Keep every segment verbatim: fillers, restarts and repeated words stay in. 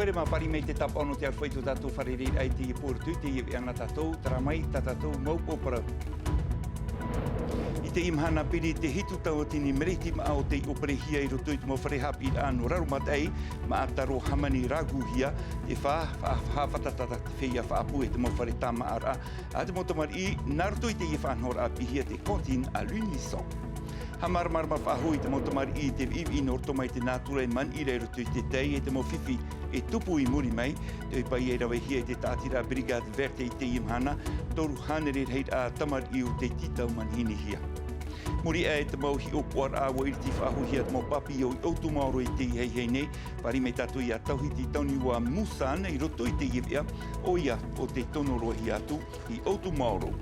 Haere mā, pari mai te tāpaʻo nō te aroha i tō tātou fārereiraʻa i teie pō i roto i teie veʻa nā tātou, terā mai tā tātou mau pō parau. I teie mahana piri te hitu tauatini mereti māʻa o tei ʻōperehia i roto i te mau fare haʻapiʻiraʻa nō Raromataʻi, Maʻataro, Hāmani, Rāgūhia, te fā, fā, fā, fāfatata te feiā faʻaʻapu e te mau fare tāmāʻaraʻa a te mau tamariʻi, nā roto i teie faʻanahoraʻa piʻihia te cantine à l'unisson. Haʻamāramarama faʻahou i te mau tamariʻi i te viʻiviʻi nō roto mai te nātura e maniʻi ra i roto i te tai e te mau fifi e tupu i muri mai, te ʻohipa ia i ravehia e te tāʻatiraʻa Brigade Verte i teie mahana, toru hānere rahiraʻa tamariʻi o tei tītau manihini hia. Muri aʻe i te mau hiʻopoʻaraʻa, ʻua ʻiriti faʻahouhia te mau pāpio i ʻOutumaoro i teie haihai nei, pari mai tātou iā Tauhiti Tauniua Musan i roto i teie veʻa, ʻoia ʻo tei tono roa hia atu i Ōutumaoro.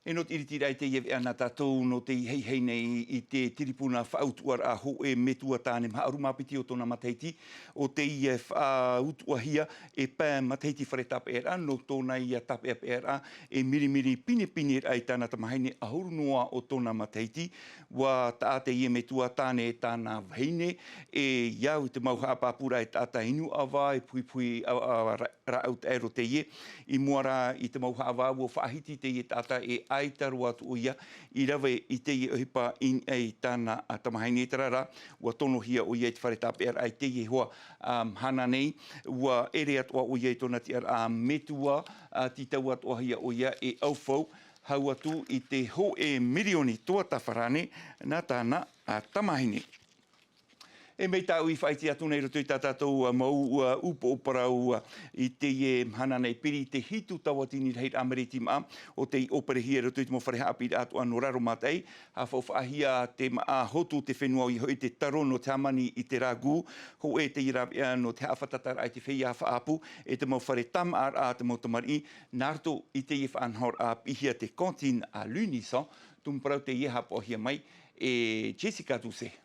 E nō te ʻiritiraʻa i teie veʻa nā tātou nō te haihai nei i te tiripuna faʻautuʻaraʻa hōʻē metua tāne maha ʻahuru mā piti o tōna matahiti, ʻo tei faʻautuʻahia e pae matahiti fare tāpeʻaraʻa nō tōna ia tāpeʻapeʻaraʻa e mirimiri pinepineraʻa i tāna tamahine ʻahuru noa o tōna matahiti. ʻUa taʻa teie metua tāne e tāna vahine e au i te mau haʻapāpūraʻa e taʻata inu ʻava, e puhipuhi ʻava, ʻava ra-, rāʻau taʻero teie. I mua rā i te mau haʻavā, ʻua faʻahiti teie taʻata e ʻaita roa atu ʻoia i rave i teie ʻohipa i niʻa i tāna, ā, tamahine. Terā rā, ʻua tonohia ʻoia i te fare tāpeʻaraʻa i teie hoa, ā, mahana nei. ʻUa ʻere atoʻa ʻoia i tōna tiʻaraʻa metua, ā, tītau atoʻahia ʻoia e ʻaufau, hau atu i te hōʻē mirioni toa tafarāne nā tāna, ā, tamahine. E mai tāʻu i faʻaʻite atu nei i roto i tā tātou, ā, mau, ā, upoʻo parau, ā, i teie mahana nei, piri te hitu tauatini rahiraʻa mereti māʻa o tei ʻōperehia i roto i te mau fare haʻapiʻiraʻa atoʻa nō Raromataʻi. Haʻafaufaʻahia te māʻa hotu o te fenua, ʻoia hoʻi te taro nō te hāmani i te rāgū, hōʻē teie rāveʻa nō te haʻafātataraʻa i te feiā faʻaʻapu e te mau fare tāmāʻaraʻa a te mau tamariʻi, nā roto i teie faʻanahoraʻa piʻihia te cantine à l'unisson. Tumu parau teie haʻapaʻohia mai e Jessica Doucet.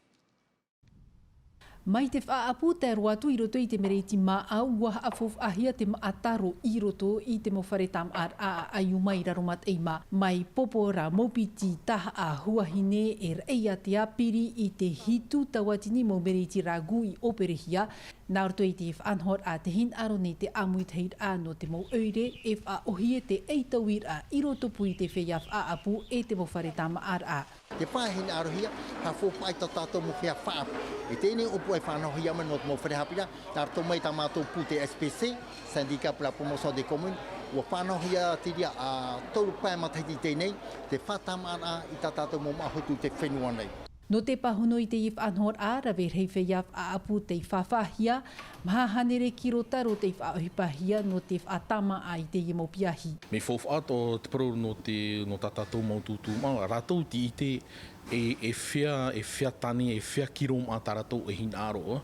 Mai te faʻaʻapu tae roa atu i roto i te mereti māʻa, ʻua haʻafaufaʻahia te māʻa taro i roto i te mau fare tāmāʻaraʻa a ʻAiuma i Raromataʻi mā. Mai Popora, Maupiti, Tahaʻa, Huahine, e Raʻiātea, piri i te hitu tauatini mau mereti rāgū i ʻōperehia, nā roto i te faʻanahoraʻa te hinaʻaro nei te ʻāmui tahiraʻa nō te mau ʻoire e faʻaʻōhie te ʻaitauiraʻa i rotopū i te feiā faʻaʻapu e te mau fare tāmāʻaraʻa. Te pae hinaʻarohia, haʻafaufaʻa i tā tātou mau feiā faʻaʻapu. E teie nei ʻōpuaraʻa i faʻanahohia mai nō te mau fare haʻapiʻiraʻa, nā roto mai tā mātou pū te S P C, Syndicat pour la Promotion des Communes, ʻua faʻanahohia te reira, ā, toru pae matahiti i teie nei, te fā tāmāʻaraʻa i tā tātou mau māʻa hotu i te fenua nei. Nō te pāhono i teie faʻanahoraʻa, rave rahi feiā faʻaʻapu tei fāfāhia, maha hānere kiro taro tei faʻaʻohipahia nō te faʻatāmāʻa i teie mau piahi. Mea faufaʻa atoʻa te parau nō te, nō tā tātou mau tūtū māʻa, rātou tei ʻite e, e fea, e fea tāne, e fea kiro māʻa tā rātou e hinaʻaro.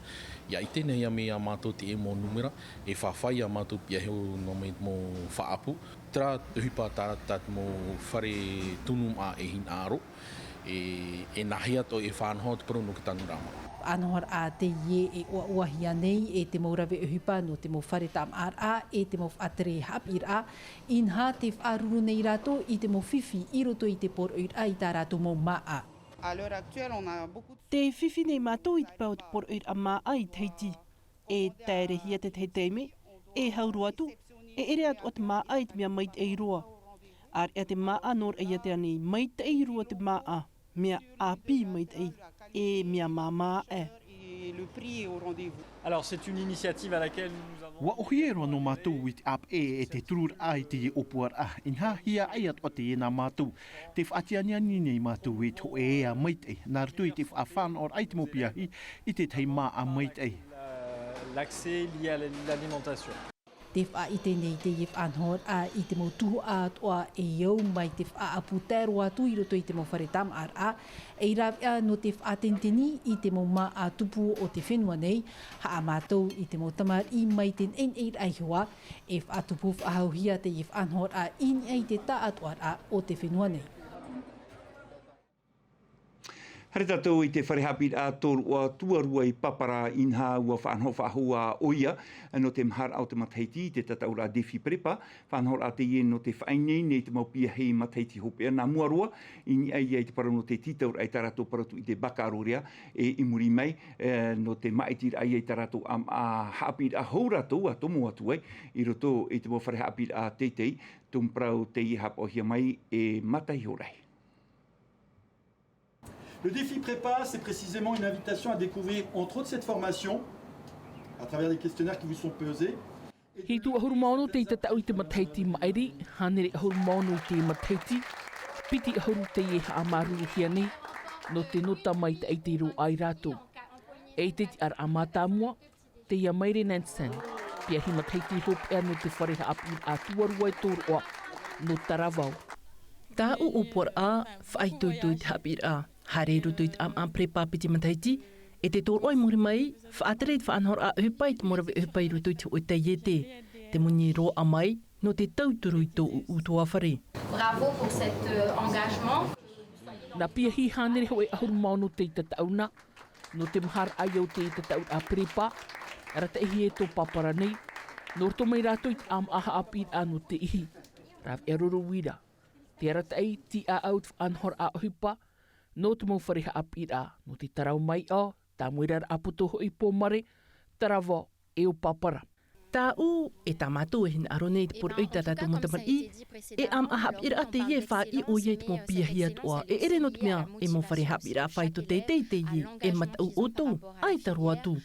ʻIa ʻite nei ia mai iā mātou teie mau nūmera, e fāfā iā mātou piahi nō mai mau faʻaʻapu. Terā te ʻohipa tā, tā te mau fare tunu māʻa e hinaʻaro. E, e nāhea atoʻa e faʻanaho te parau nō te tanuraʻa māʻa. Faʻanahoraʻa teie e ʻoaʻoahia nei e te mau rave ʻohipa nō te mau fare tāmāʻaraʻa e te mau faʻatere haʻapiʻiraʻa, inaha tē faʻaruru nei rātou i te mau fifi i roto i te poroʻiraʻa i tā rātou mau māʻa. À l'heure actuelle, on a beaucoup de... Tē fifi nei mātou i te pae o te poroʻiraʻa māʻa i Tahiti. E taerehia te tahi taime, e hau roa atu, e ʻere atoʻa te māʻa i te mea maitaʻi roa. ʻĀreʻa te māʻa nō Raʻiātea nei, maitaʻi roa te māʻa, mea ʻāpī maitaʻi, e mea māmā aʻe. Et le prix est au rendez-vous. Alors, c'est une initiative à laquelle nous nous avons... ʻUa ʻōhie roa nō mātou i te ʻāpeʻe e te tururaʻa i teie ʻōpuaraʻa, inaha, hiaʻai atoʻa teie nā mātou. Tē faʻatianiani nei mātou i te hōʻē ea maitaʻi, nā roto i te faʻafānaʻoraʻa i te mau piahi i te tahi māʻa maitaʻi. La-, l'accès lié à l'alimentation. Tē faʻaʻite nei teie faʻanahoraʻa i te mau tuhaʻa atoʻa e au mai te faʻaʻapu tae roa atu i roto i te mau fare tāmāʻaraʻa, ei rāveʻa nō te faʻateniteni i te mau māʻa tupu o te fenua nei, haʻamātau i te mau tamariʻi mai te naʻinaʻiraʻa iho ā, e faʻatupu faʻahouhia teie faʻanahoraʻa i niʻa i te taʻatoʻaraʻa o te fenua nei. Haere tātou i te fare haʻapiʻiraʻa tōroʻa tuarua i Papara, inaha ua faʻanaho faʻahou ʻoia nō te maharaʻa o te matahiti i te tataʻuraʻa Défi Prépa. Faʻanahoraʻa teie nō te faʻaineine i te mau piahi matahiti hopeʻa nā mua roa i niʻa ia i te parau nō te tītauraʻa i tā rātou parau tūʻite baccalauréat, e i muri mai, e, nō te māʻitiraʻa ia i tā rātou ʻāmaʻa haʻapiʻiraʻa hou rātou ʻa tomo atu ai i roto i te mau fare haʻapiʻiraʻa teitei. Tō parau teie haʻapaʻohia mai e Mataʻi Horai. Le défi prépa, c'est précisément une invitation à découvrir, entre autres, cette formation, à travers des questionnaires qui vous sont posés. Hitu ʻahuru mā ono tei tataʻu i te matahiti maʻiri, hānere ʻahuru mā ono i te matahiti, piti ʻahuru teie e haʻamāuruuruhia nei, nō te nota maitaʻi tei roaʻa ia rātou. E i te tiʻaraʻa mātāmua, teie a Maire Nansen, piahi matahiti hopeʻa nō te fare haʻapiʻiraʻa tuarua e tōroʻa nō Taravao. Tāʻu ʻōpuaraʻa, faʻaitoito i te haʻapiʻiraʻa, haere i roto i te ʻāmaʻa prépa piti matahiti, e te tōroʻa i muri mai, faʻatere i te faʻanahoraʻa ʻohipa i te mau rave ʻohipa i roto i te hōʻē taiete, te moni roaʻa mai, nō te tauturu i tōʻu ʻutuāfare. Bravo pour cet, euh, engagement. Nā piahi hānere hōʻē ʻahuru mā ono tei tataʻu na, nō te maharaʻa ia o te tataʻuraʻa prépa, arataʻihia e tō Papara nei, nō roto mai rātou i te ʻāmaʻa haʻapiʻiraʻa nō te ihi, rāveʻa rorouira, te arataʻi, tiʻaʻau, te faʻanahoraʻa ʻohipa, nō te mau fare haʻapiʻiraʻa, nō te Taravao mai ʻo, Tāmoeraraʻa poto hoʻi Pōmare, Taravao, e ʻo Papara. Tāʻu, e tā mātou e hinaʻaro nei i te poroʻi i tā tātou mau tamariʻi, e ʻāmaʻa haʻapiʻiraʻa teie e faʻaʻī ʻoia i te mau piahi atoʻa, e ʻere nō te mea, e mau fare haʻapiʻiraʻa faʻaitoito teitei teie, e mataʻu ʻoutou, ʻaita roa atu.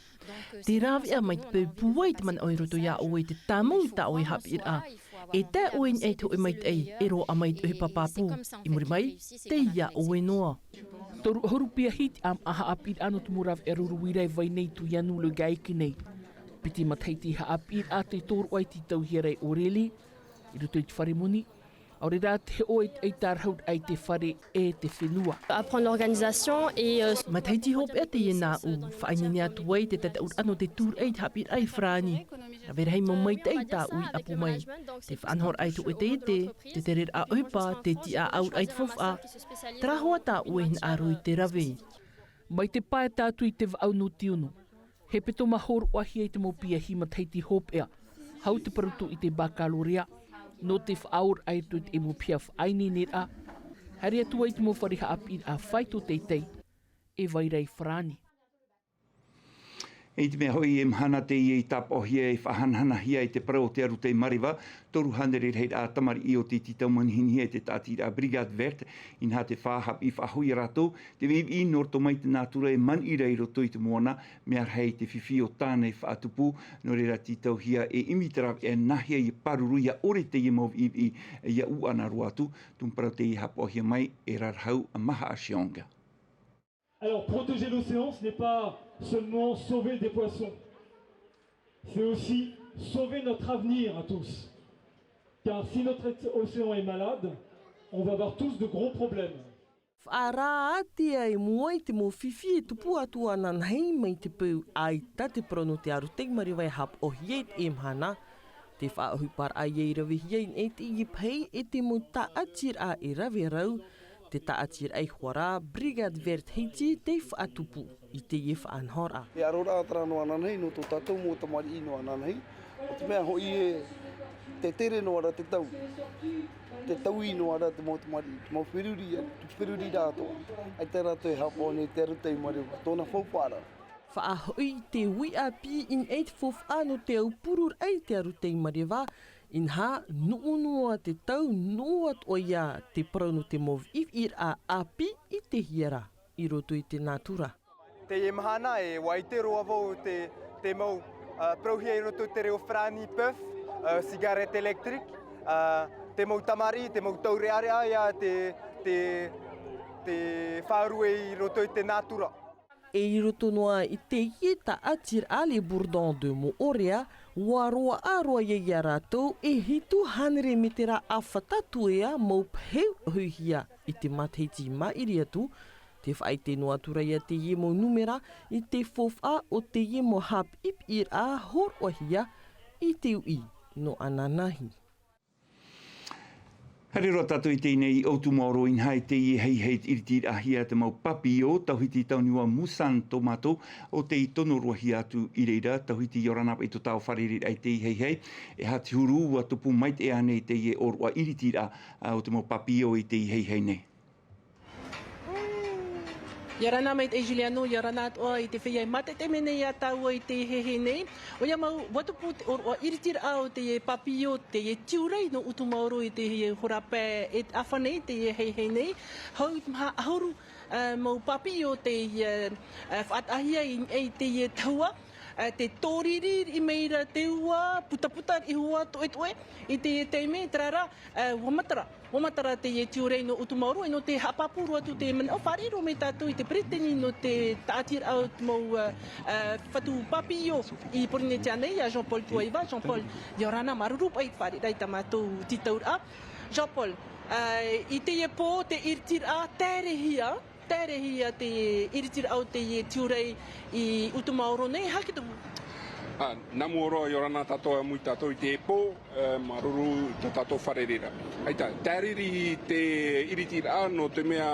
Te rāveʻa mai te peu pūai te manaʻo i roto iā ʻoe i te tāmau i tā ʻoe haʻapiʻiraʻa, e tae ʻoe i niʻa i te hōʻē maitaʻi, e roaʻa mai te ʻohipa pāpū, i muri mai, tei iā ʻoe noa. Toru ʻahuru piahi te ʻāmaʻa haʻapiʻiraʻa nō te mau rāveʻa rorouira e vai nei i tō Yanu Legaiki nei. Piti matahiti haʻapiʻiraʻa tei tōroʻa i tītauhia ra e Aurélie, i roto i te fare moni, ʻaore rā te hoʻo e te ʻaita rahuraʻa i te fare e te fenua. Apprendre l'organisation et, euh, Matahiti hopeʻa teie nāʻu, faʻaineine atu ai te tataʻuraʻa nō te tūraʻi i te haʻapiʻiraʻa i Farāni. Rave rahi mau maitaʻi tāʻu i ʻapo mai. Te faʻanahoraʻa i te hōʻē taiete, te tereraʻa ʻohipa, te tiʻaʻauraʻa i te faufaʻa. Terā hoʻi tāʻu e hinaʻaro i te rave. Mai te pae tātou i te vaʻu nō te ono. Hepetoma hōroʻahia i te mau piahi matahiti hopeʻa. Hau te parau tūʻite baccalauréat, nō te faʻaʻoraʻa i roto i te mau piahi faʻaineineraʻa. Haere atu ai i te mau fare haʻapiʻiraʻa faʻaitoito teitei, e vai ra i Farāni. I te mea hoʻi e mahana teie i tāpaʻohia e faʻahanahanahia i te parau o te arataʻi mareva, toru hānere rahiraʻa tamariʻi o tei tītau manihinihia i te tāʻatiraʻa Brigade Verte, inaha te fā haʻapiʻi faʻahou ia rātou, te viʻiviʻi nō roto mai te nātura e manuʻa ra i roto i te moana, mea rahi te fifi o tāna e faʻatupu, nō reira tītauhia e ʻimi te rāveʻa nāhea ia pāruru, ia ʻore teie mau viʻiviʻi, ia ūʻana roa atu, tō parau teie haʻapaʻohia mai e Rarahau Mahaʻa Chong. Alors, protéger l'océan, ce n'est pas seulement sauver des poissons, c'est aussi sauver notre avenir à tous. Car si notre océan est malade, on va avoir tous de gros problèmes. Faʻaroʻo atu ai mua i te mau fifi e tupu atu ananahi mai te peu ʻaita te parau nō te arataʻi mareva e haʻapaʻohia i teie mahana. Te faʻaʻohiparaʻa ia i ravehia i niʻa i teie pahi e te mau tāʻatiraʻa e rave rau, te tāʻatiraʻa i Huara, Brigade Verte Haiti, tei faʻatupu i teie faʻanahoraʻa. E aro rā terā nō ananahi nō tō tātou mau tamariʻi nō ananahi, nō te mea hoʻi e te tere noa ra te tau, te taui noa ra te mau tamariʻi, te mau feruri, te feruri rātou. ʻAita rātou e haʻapaʻo nei te arataʻi mareva, tōna faufaʻa ra. Faʻahoʻi te ui ʻāpī i niʻa i te faufaʻa nō te aupururaʻa i te arataʻi mareva, inaha, nuʻu noa te tau, nuʻu atoʻa ia te parau nō te mau viʻiviʻiraʻa ʻāpī i te hiara, i roto i te nātura. Teie mahana e ʻua ʻite roa vau te, te mau, ā, parauhia i roto i te reo farāni puff, ā, cigarette électrique, ā, te mau tamariʻi, te mau taureʻareʻa ia te, te, te faʻarue i roto i te nātura. E i roto noa i teie tāʻatiraʻa Les Bourdons de Moʻorea, ʻua roaʻa roa ia rātou e hitu hānere metera ʻāfata tuea mau peu ʻohihia i te matahiti maʻiri atu, te faʻaʻite noa atu ra ia teie mau nūmera i te faufaʻa o teie mau haʻapiʻiraʻa hōroʻahia i te uʻi nō ananahi. Haere roa tātou i teie nei ʻOutumaoro, inaha i teie heihei ʻiritiraʻahia te mau papio, tauhiti tauniua Musan tō mātou, ʻo tei tono roa hia atu i reira. Tauhiti, ʻia ora na paʻi i tō tāua fārereiraʻa i teie heihei, e aha te huru, ʻua tupu maitaʻi ānei teie ʻōroʻa ʻiritiraʻa, ā, o te mau papio i teie heihei nei? ʻIa ora na maitaʻi Juliano, ʻia ora na atoʻa i te feiā e mātaʻitaʻi mai nei iā tāua i teie heihei nei. ʻOia mau, ʻua tupu te ʻōroʻa ʻiritiraʻa o teie papio, teie tiurai nō ʻOutumaoro i teie hora pae e te ʻāfa nei, teie heihei nei. Hau i te maha ʻahuru, ā, mau papio tei, ā, ā, faʻataʻahia i, i teie tahua, ā, tē tōriri riʻi mai ra te ua, putaputa riʻi hua toʻetoʻe i teie taime, terā rā, ā, ʻua matara. ʻUa matara teie tiurai nō ʻOutumaoro, e nō te haʻapāpū roa atu te manaʻo, fāriʻi roa mai tātou i te peretiteni nō te tāʻatiraʻa o te mau, ā, ā, fatu papio i Pōrīnetia nei, iā Jean-Paul Tuaiva. Jean-Paul, ʻia ora na, māuruuru paʻi i te fāriʻiraʻa i tā mātou tītauraʻa. Jean-Paul, ā, i teie pō, te ʻiritiraʻa, taerehia, taerehia te ʻiritiraʻa o teie tiurai i ʻOutumaoro nei, e aha te tumu? Ā, nā mua roa, ʻia ora na tātou, ā, mai tātou i teie pō, ā, māuruuru i tā tātou fārereiraʻa. ʻAita, taeriri te ʻiritiraʻa, nō te mea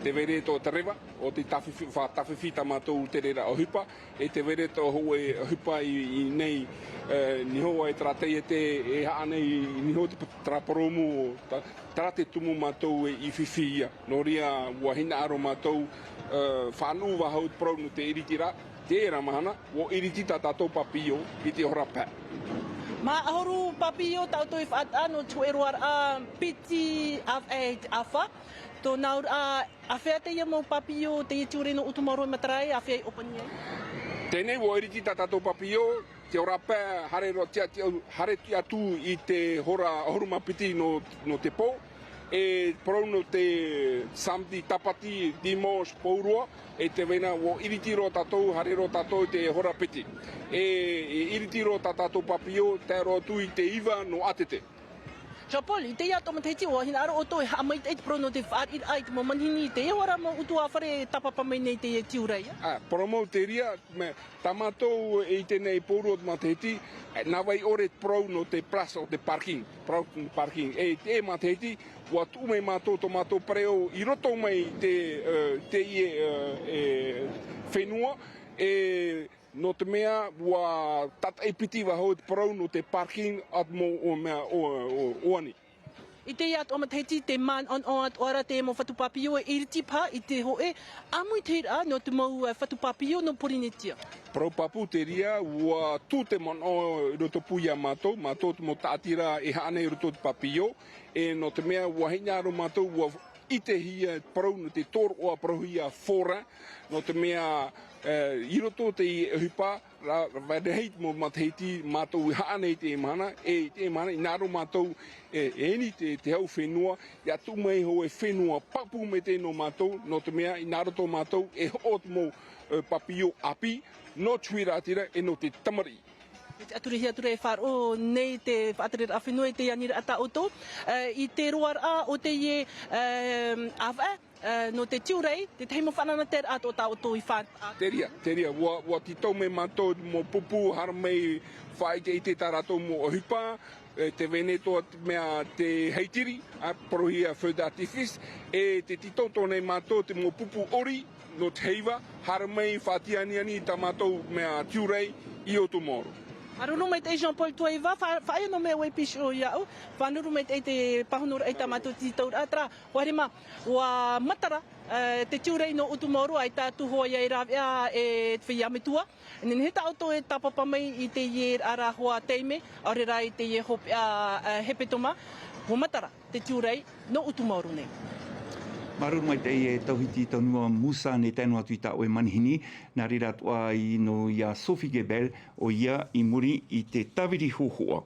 tē vai ra atoʻa te reva, ʻo tē tāfifi, faʻatāfifi tā mātou terā ʻohipa, e tē vai ra atoʻa hōʻē ʻohipa i, i ʻō nei, ā, niho ā, terā taiete e haʻa nei i niho te p-, terā purōmu, tā, terā te tumu mātou e i fifi ia. Nō reira, ʻua hinaʻaro mātou, ā, faʻanuʻu faʻahou te parau nō te ʻiritiraʻa, terā mahana, ʻua ʻiriti tā tātou papio i te hora pae. Maha ʻahuru papio tā ʻoutou i faʻataʻa nō te hōʻē roaraʻa piti ʻāvaʻe i te ʻāfa. Tōna auraʻa, āfea teie mau papio, teie tiurai nō ʻOutumaoro e matara ai, āfea i ʻōpani ai? Teie nei, ʻua ʻiriti tā tātou papio, te hora pae, haere roa atu, haere atu i te hora ʻahuru mā piti nō, nō te pō, e parau nō te samedi, tāpati, dimanche, pōurua, e tē vai na, ʻua ʻiriti roa tātou, haere roa tātou i te hora piti. E, e ʻiriti roa tā tātou papio, tae roa atu i te iva nō ʻātete. Jean-Paul, i teie atoʻa matahiti, ʻua hinaʻaro ʻoutou e haʻamaitaʻi i te parau nō te fāriʻiraʻa i te mau manihini, i te iho ā rā mau ʻutuāfare e tāpapa mai nei teie tiurai, ā? Ā, parau mau te reira, mea, tā mātou e ʻite nei pōurua te matahiti, e, nā vai ʻore te parau nō te place ʻo te parking, parau parking. E, i teie matahiti, ʻua tuʻu mai mātou, tō mātou pareo i roto mai i te, ā, teie, ā, e, fenua, e, nō te mea, ʻua tātaʻi piti faʻahou te parau nō te parking atu mau ʻo mea ʻo, ʻo, ʻo ani. I teie atoʻa matahiti, tē manaʻonaʻo atoʻa ra te mau fatu papio e ʻiriti paha i te hōʻē ʻāmuitahiraʻa nō te mau, ā, fatu papio nō Pōrīnetia. Parau pāpū te reira, ʻua tuʻu te manaʻo i roto pū iā mātou, mātou te mau tāʻatiraʻa e haʻa nei i roto i te papio, e nō te mea, ʻua hinaʻaro mātou, ʻua ʻitehia te parau nō te tōroʻa parauhia forain, nō te mea, e, i roto i te ʻohipa, ra, ra, vai rahi te mau matahiti mātou i haʻa nei i teie mahana, e i teie mahana, hinaʻaro mātou, e, e ani te, te hau fenua, ʻia tuʻu mai hōʻē fenua pāpū maitaʻi nō mātou, nō te mea, hinaʻaro tō mātou, e hoʻo te mau, e, papio ʻāpī, nō te huiraʻatira, e nō te tamariʻi. E te ʻaturehia atu ra e faʻaroʻo nei te faʻatereraʻa fenua i te aniraʻa tā ʻoutou, e, i te roaraʻa o teie, e, ʻāvaʻe, e, nō te tiurai, te tahi mau faʻanahoraʻa atoʻa tā ʻoutou i faʻa-, Te reira, te reira, ʻua, ʻua tītau mai mātou mau pupu, haere mai faʻaʻiteʻite tā rātou mau ʻohipa, e, tē vai nei atoʻa te mea te haitiri, ā, parauhia feu d'artifice, e tē tītau atoʻa nei mātou te mau pupu ʻori, nō te heiva, haere mai faʻatianiani tā mātou mea tiurai i ʻOutumaoro. Māuruuru maitaʻi Jean-Paul Tuaiva, fa-, faʻaea noa mai ʻoe e pīhaʻi iāʻu, faʻaruʻe maitaʻi i te pāhonoraʻa i tā mātou tītauraʻa, terā, ʻua haere mā, ʻua matara, e, te tiurai nō ʻOutumaoro, ʻaita atu hoʻi e rāveʻa e te feiā metua. E nehenehe tā ʻoutou e tāpapa mai i teie ra-, ra-, hoʻi taime, ʻaore rā i teie hopeʻa, e, hepetoma, ʻua matara te tiurai nō ʻOutumaoro nei. Māuruuru maitaʻi e Tauhiti Taunua Musa, e tae noa atu i tā ʻoe manihini, nā reira atoʻa i nō iā Sophie Gebel, ʻoia i muri i te tāviri hōhoʻa.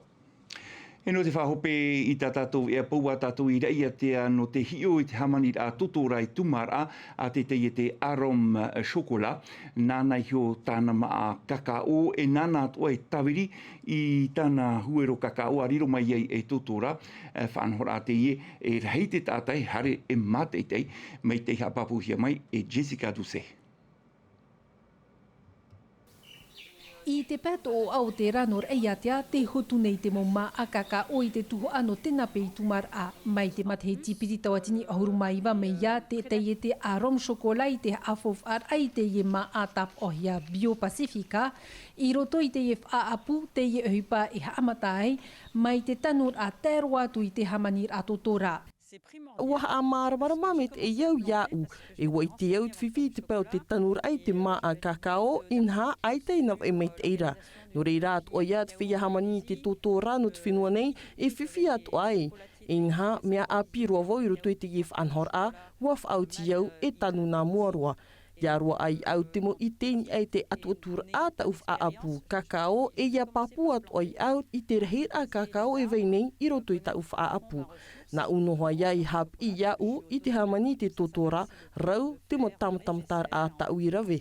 E nō te faʻahope i tā tātou ʻēʻa, pau ā tātou i Raʻiātea nō te hiʻo i te hāmaniraʻa tōtōraʻa i tūmāraʻa a te taiete Arôme Chocolat, nāna iho tāna māʻa kakaʻo, e nāna atoʻa e tāviri i tāna huero kakaʻo, ʻa riro mai ai e tōtōraʻa, e faʻanahoraʻa teie, e rahi te taʻata e haere e mātaʻitaʻi, mai tei haʻapāpūhia mai e Jessica Doucet. I te pae toʻoʻa o te rā nō Raʻiātea, tē hotu nei te mau māʻa kākāʻō i te tuhaʻa nō Tenape i Tūmaraʻa. Mai te matahiti piti tauatini ʻahuru mā iva mai ia te taiete a Rome Chocolat i te haʻafaufaʻaraʻa i teie māʻa tāpaʻohia Bio Pacifica, i roto i teie faʻaʻapu, teie ʻohipa e haʻamata ai, mai te tanuraʻa tae roa atu i te hāmaniraʻa tōtōrā. Ua haʻamāramarama maitaʻi au iāʻu, e ua ʻite au te fifi i te pae o te tanuraʻa i te māʻa kākāʻō, inaha, ʻaita e navaʻi maitaʻi ra. Nō reira atoʻa ia te feiā hāmani i te tōtōrā nō te fenua nei, e fifi atoʻa ai. Inaha, mea ʻāpī roa vau i roto i teie faʻanahoraʻa, ua faʻaoti au e tanu nā mua roa. ʻIa roaʻa iāʻu te mau ʻite i niʻa i te ʻatuʻaturaʻa taʻu faʻaʻapu kākāʻō, e ʻia pāpū atoʻa iāʻu i te rahiraʻa kākāʻō e vai nei i roto i taʻu faʻaʻapu. Nāʻu noa ia i haʻapiʻi iāʻu i te hāmani i te tōtōrā, rau te mau tāmatamataraʻa taʻu i rave.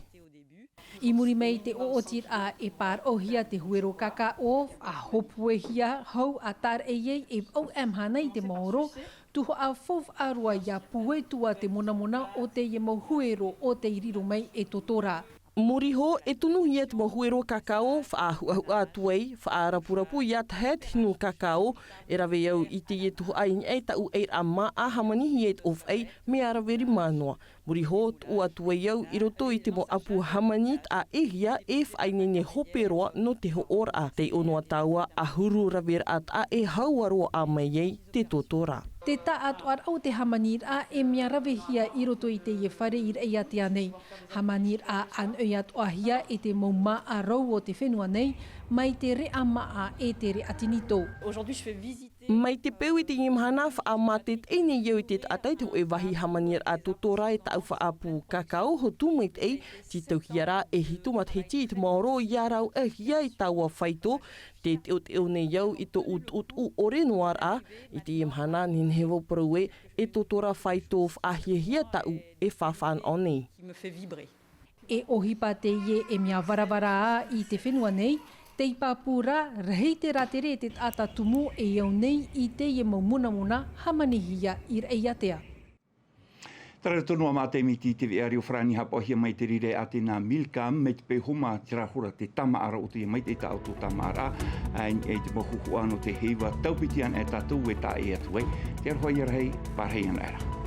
I muri mai i te ʻoʻotiraʻa e pāraʻohia te huero kākāʻō, faʻahōpue-hia hau a tāraʻi ai e ʻau ʻāmahana i te maoro, tuhaʻa faufaʻa roa ʻia puetua te monamona o teie mau huero ʻo tei riro mai e tōtōrā. Muri iho, e tunuhia te mau huero kākāʻō, faʻahuʻahuʻa atu ai, faʻarapurapu ʻia tahe te hinu kākāʻō, e rave au i teie tuhaʻa i niʻa i taʻu ʻairaʻa māʻa hāmanihia i te ʻōfaʻi, mea rave rima noa. Muri iho, tuʻu atu ai au i roto i te mau ʻapu hāmani taʻa ʻēhia e faʻaineine hope roa nō te hoʻoraʻa. Tei ʻō noa tāua ʻahuru raveraʻa taʻa e hau a roaʻa mai ai te tōtōrā. Te taʻatoʻaraʻa o te hāmaniraʻa e mea ravehia i roto i teie fare i Raʻiātea nei. Hāmaniraʻa ʻānoʻi atoʻahia e te mau māʻa rau o te fenua nei, mai te reʻa māʻa e te reʻa tinitō. Aujourd'hui, je fais visiter Mai te peu i teie mahana, faʻamātaʻitaʻi nei au i te taʻata i te hōʻē vāhi hāmaniraʻa tōtōrā e taʻu faʻaʻapu kākāʻō hotu maitaʻi, tītauhia rā e hitu matahiti i te maoro ʻia rāveʻahia i taua faito, tē teʻoteʻo nei au i tōʻu tuʻutuʻu ʻore noa ra, i teie mahana nehenehe vau parau ē, e tōtōrā faito faʻahiahia tāʻu e fāfānaʻo nei. Qui me fait vibrer. E ʻohipa teie e mea varavara ā i te fenua nei, tei pāpū rā, rahi te rātere e te taʻata tumu e au nei i teie mau monamona hāmanihia i Raʻiātea. Terā tonu ā mātou te miti i te veʻa reo farāni haʻapaʻohia mai te rere a tēnā Milcam, mai te peu homa te rahora te tamaʻaraʻa o teie maitaʻi tā ʻoutou tamaʻaraʻa, ā, i te mau huaʻano te heiva taupiti ana e tātou e taʻa ʻē atu ai, te aroha ia rahi, pārahi ana e rā.